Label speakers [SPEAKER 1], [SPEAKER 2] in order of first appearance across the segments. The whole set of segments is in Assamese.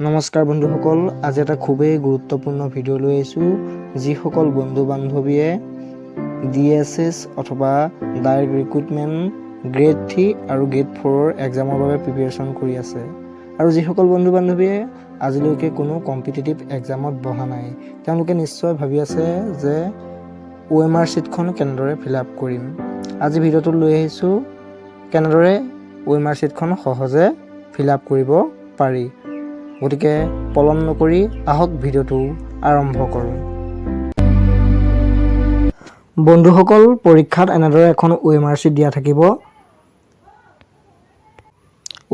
[SPEAKER 1] নমস্কাৰ বন্ধুসকল, আজি এটা খুবেই গুৰুত্বপূৰ্ণ ভিডিঅ' লৈ আহিছোঁ। যিসকল বন্ধু বান্ধৱীয়ে ডিএছএছ অথবা ডাইৰেক্ট ৰিক্ৰুইটমেণ্ট গ্ৰেড 3 আৰু গ্ৰেড 4ৰ এক্সামৰ বাবে প্ৰিপেৰেশ্যন কৰি আছে আৰু যিসকল বন্ধু বান্ধৱীয়ে আজিলৈকে কোনো কম্পিটিটিভ এক্সামত বহা নাই, তেওঁলোকে নিশ্চয় ভাবি আছে যে অ'এমআৰ শ্বীটখন কেনেদৰে ফিল আপ কৰিম। আজি ভিডিঅ'টো লৈ আহিছোঁ কেনেদৰে অ'এমআৰ শ্বীটখন সহজে ফিল আপ কৰিব পাৰি। গতিকে পলম নকৰি আহক, ভিডিঅ'টো আৰম্ভ কৰোঁ। বন্ধুসকল, পৰীক্ষাত এনেদৰে এখন অ'এমআৰ শ্বীট দিয়া থাকিব।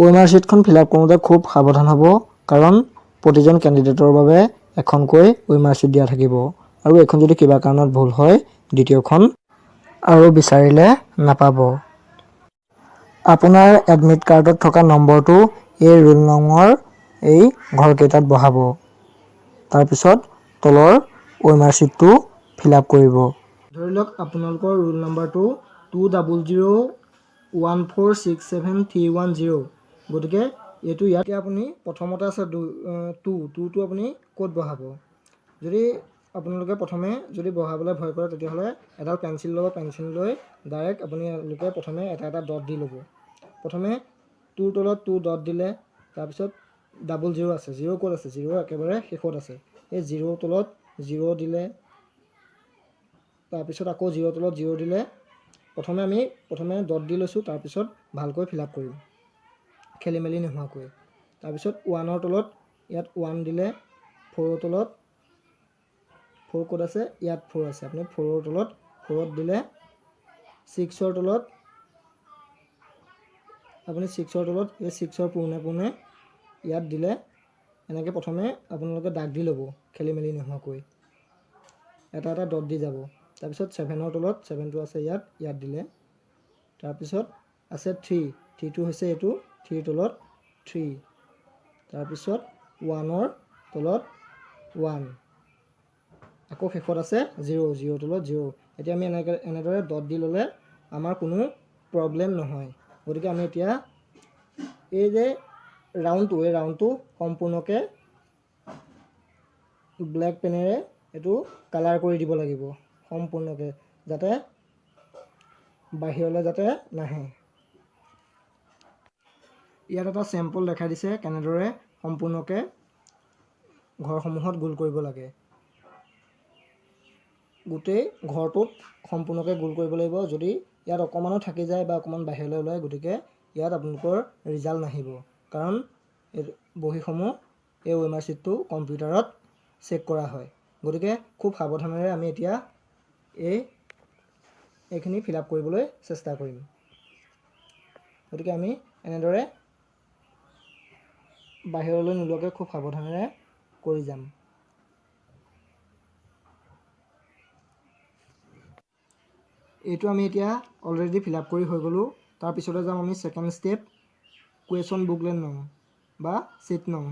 [SPEAKER 1] অ'এমআৰ শ্বীটখন ফিল আপ কৰোঁতে খুব সাৱধান হ'ব, কাৰণ প্ৰতিজন কেণ্ডিডেটৰ বাবে এখনকৈ অ'এমআৰ শ্বীট দিয়া থাকিব আৰু এইখন যদি কিবা কাৰণত ভুল হয়, দ্বিতীয়খন আৰু বিচাৰিলে নাপাব। আপোনাৰ এডমিট কাৰ্ডত থকা নম্বৰটো এই ৰোল নঙৰ এই ঘৰকেইটাত বহাব। তাৰপিছত তলৰ অ'এমআৰ শ্বীটটো ফিল আপ কৰিব। ধৰি লওক, আপোনালোকৰ ৰোল নম্বৰটো 2001467310। গতিকে এইটো ইয়াত আপুনি প্ৰথমতে আছে টু। টুটো আপুনি ক'ত বহাব? যদি আপোনালোকে প্ৰথমে যদি বহাবলৈ ভয় কৰে, তেতিয়াহ'লে এডাল পেঞ্চিল ল'ব। পেঞ্চিল লৈ ডাইৰেক্ট আপোনালোকে প্ৰথমে এটা এটা ডট দি ল'ব। প্ৰথমে টুৰ তলত টু ডট দিলে। তাৰপিছত ডাবল জিৰ' আছে। জিৰ' ক'ত আছে? জিৰ' একেবাৰে শেষত আছে। এই জিৰ' তলত জিৰ' দিলে। তাৰপিছত আকৌ জিৰ' তলত জিৰ' দিলে। প্ৰথমে আমি প্ৰথমে ডট দি লৈছোঁ, তাৰপিছত ভালকৈ ফিল আপ কৰিম খেলি মেলি নোহোৱাকৈ। তাৰপিছত ওৱানৰ তলত ইয়াত ওৱান দিলে। ফ'ৰৰ তলত ফ'ৰ ক'ত আছে? ইয়াত ফ'ৰ আছে। আপুনি ফ'ৰৰ তলত ফ'ৰত দিলে। ছিক্সৰ তলত আপুনি ছিক্সৰ তলত এই ছিক্সৰ পোনে পোনে ইয়াত দিলে। এনেকৈ প্ৰথমে আপোনালোকে দাগ দি ল'ব, খেলি মেলি নোহোৱাকৈ এটা এটা ডট দি যাব। তাৰপিছত ছেভেনৰ তলত ছেভেনটো আছে ইয়াত, ইয়াত দিলে। তাৰপিছত আছে থ্ৰী। থ্ৰীটো হৈছে এইটো। থ্ৰীৰ তলত থ্ৰী। তাৰপিছত ওৱানৰ তলত ওৱান। আকৌ শেষত আছে জিৰ'। জিৰ' তলত জিৰ'। এতিয়া আমি এনেকৈ এনেদৰে ডট দি ল'লে আমাৰ কোনো প্ৰব্লেম নহয়। গতিকে আমি এতিয়া এই যে ৰাউণ্ডটো, এই ৰাউণ্ডটো সম্পূৰ্ণকৈ ব্লেক পেনেৰে এইটো কালাৰ কৰি দিব লাগিব সম্পূৰ্ণকৈ, যাতে বাহিৰলৈ যাতে নাহে। ইয়াত এটা চেম্পল দেখাই দিছে কেনেদৰে সম্পূৰ্ণকৈ ঘৰসমূহত গোল কৰিব লাগে। গোটেই ঘৰটোত সম্পূৰ্ণকৈ গোল কৰিব লাগিব। যদি ইয়াত অকণমানো থাকি যায় বা অকণমান বাহিৰলৈ ওলায়, গতিকে ইয়াত আপোনালোকৰ ৰিজাল্ট নাহিব, কাৰণ এই বহীসমূহ, এই অ'এমআৰ শ্বীটটো কম্পিউটাৰত চেক কৰা হয়। গতিকে খুব সাৱধানেৰে আমি এতিয়া এইখিনি ফিল আপ কৰিবলৈ চেষ্টা কৰিম। গতিকে আমি এনেদৰে বাহিৰলৈ নোলোৱাকৈ খুব সাৱধানেৰে কৰি যাম। এইটো আমি এতিয়া অলৰেডি ফিল আপ কৰি হৈ গ'লোঁ। তাৰপিছতে যাম আমি ছেকেণ্ড ষ্টেপ, কুৱেশ্যন বুকলেট নং বা ছিট নং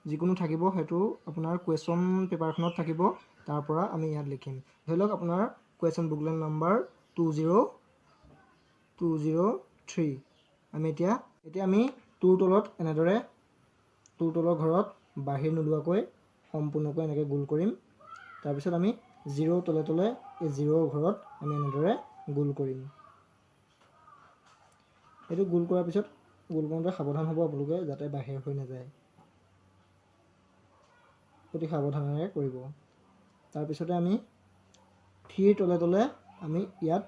[SPEAKER 1] যিকোনো থাকিব, সেইটো আপোনাৰ কুৱেশ্যন পেপাৰখনত থাকিব। তাৰ পৰা আমি ইয়াত লিখিম। ধৰি লওক, আপোনাৰ কুৱেশ্যন বুকলেট নম্বৰ 20203। আমি এতিয়া এতিয়া আমি টুৰ তলত এনেদৰে টুৰ তলৰ ঘৰত বাহিৰ নোলোৱাকৈ সম্পূৰ্ণকৈ এনেকৈ গোল কৰিম। তাৰপিছত আমি জিৰ' তলে তলে এই জিৰ'ৰ ঘৰত আমি এনেদৰে গোল কৰিম। এইটো গোল কৰাৰ পিছত, গোল কৰোঁতে সাৱধান হ'ব আপোনালোকে, যাতে বাহিৰ হৈ নাযায়। অতি সাৱধানেৰে কৰিব। তাৰপিছতে আমি থ্ৰীৰ তলে তলে আমি ইয়াত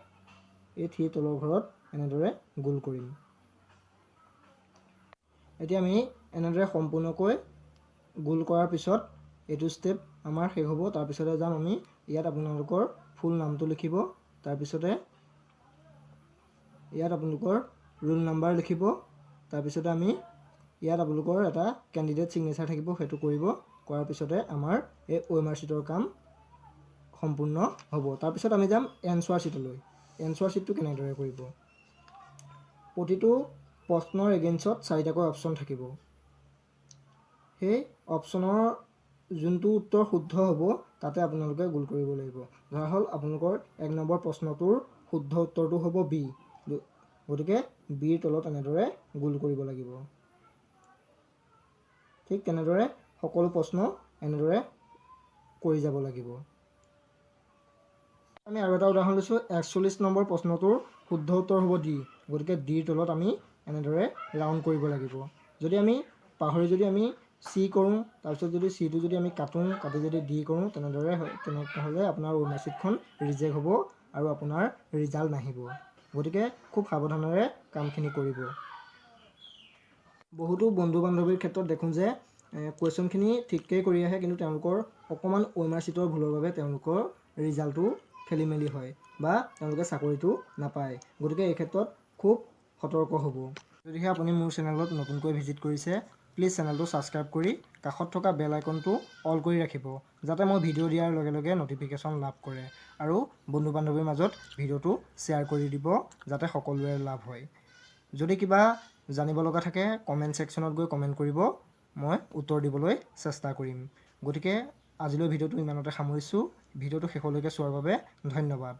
[SPEAKER 1] এই থ্ৰীৰ তলৰ ঘৰত এনেদৰে গোল কৰিম। এতিয়া আমি এনেদৰে সম্পূৰ্ণকৈ গোল কৰাৰ পিছত এইটো ষ্টেপ আমাৰ শেষ হ'ব। তাৰপিছতে যাম আমি ইয়াত আপোনালোকৰ ফুল নামটো লিখিব। তাৰপিছতে ইয়াত আপোনালোকৰ ৰোল নাম্বাৰ লিখিব। তাৰপিছতে আমি ইয়াত আপোনালোকৰ এটা কেণ্ডিডেট ছিগনেচাৰ থাকিব, সেইটো কৰিব। কৰাৰ পিছতে আমাৰ এই অ'এমআৰ শ্বীটৰ কাম সম্পূৰ্ণ হ'ব। তাৰপিছত আমি যাম এনচোৱাৰ শ্বীটলৈ। এনচোৱাৰ শ্বীটটো কেনেদৰে কৰিব? প্ৰতিটো প্ৰশ্নৰ এগেইনষ্টত চাৰিটাকৈ অপশ্যন থাকিব। সেই অপশ্যনৰ যোনটো উত্তৰ শুদ্ধ হ'ব, তাতে আপোনালোকে গোল কৰিব লাগিব। ধৰা হ'ল, আপোনালোকৰ 1 নম্বৰ প্ৰশ্নটোৰ শুদ্ধ উত্তৰটো হ'ব বি। গতিকে বিৰ তলত এনেদৰে গোল কৰিব লাগিব। ঠিক তেনেদৰে সকলো প্ৰশ্ন এনেদৰে কৰি যাব লাগিব। আমি আৰু এটা উদাহৰণ লৈছোঁ। 41 নম্বৰ প্ৰশ্নটোৰ শুদ্ধ উত্তৰ হ'ব ডি। গতিকে ডিৰ তলত আমি এনেদৰে ৰাউণ্ড কৰিব লাগিব। যদি আমি পাহৰি যদি আমি চি কৰোঁ, তাৰপিছত যদি চিটো যদি আমি কাটোঁ, কাটি যদি ডি কৰোঁ, তেনেদৰে তেনেহ'লে আপোনাৰ অ' চিটখন ৰিজেক্ট হ'ব আৰু আপোনাৰ ৰিজাল্ট নাহিব। গতিকে খুব সাৱধানেৰে কামখিনি কৰিব। বহুতো বন্ধু বান্ধৱীৰ ক্ষেত্ৰত দেখোঁ যে কুৱেশ্যনখিনি ঠিককৈ কৰি আহে, কিন্তু তেওঁলোকৰ অকণমান অ' চিটৰ ভুলৰ বাবে তেওঁলোকৰ ৰিজাল্টটো খেলি মেলি হয় বা তেওঁলোকে চাকৰিটো নাপায়। গতিকে এই ক্ষেত্ৰত খুব সতৰ্ক হ'ব। যদিহে আপুনি মোৰ চেনেলত নতুনকৈ ভিজিট কৰিছে, প্লিজ চেনেলটো ছাবস্ক্ৰাইব কৰি কাষত থকা বেল আইকনটো অল কৰি ৰাখিব, যাতে মই ভিডিঅ' দিয়াৰ লগে লগে ন'টিফিকেশ্যন লাভ কৰে আৰু বন্ধু বান্ধৱীৰ মাজত ভিডিঅ'টো শ্বেয়াৰ কৰি দিব, যাতে সকলোৰে লাভ হয়। যদি কিবা জানিব লগা থাকে, কমেণ্ট ছেকশ্যনত গৈ কমেণ্ট কৰিব, মই উত্তৰ দিবলৈ চেষ্টা কৰিম। গতিকে আজিলৈ ভিডিঅ'টো ইমানতে সামৰিছোঁ। ভিডিঅ'টো শেষলৈকে চোৱাৰ বাবে ধন্যবাদ।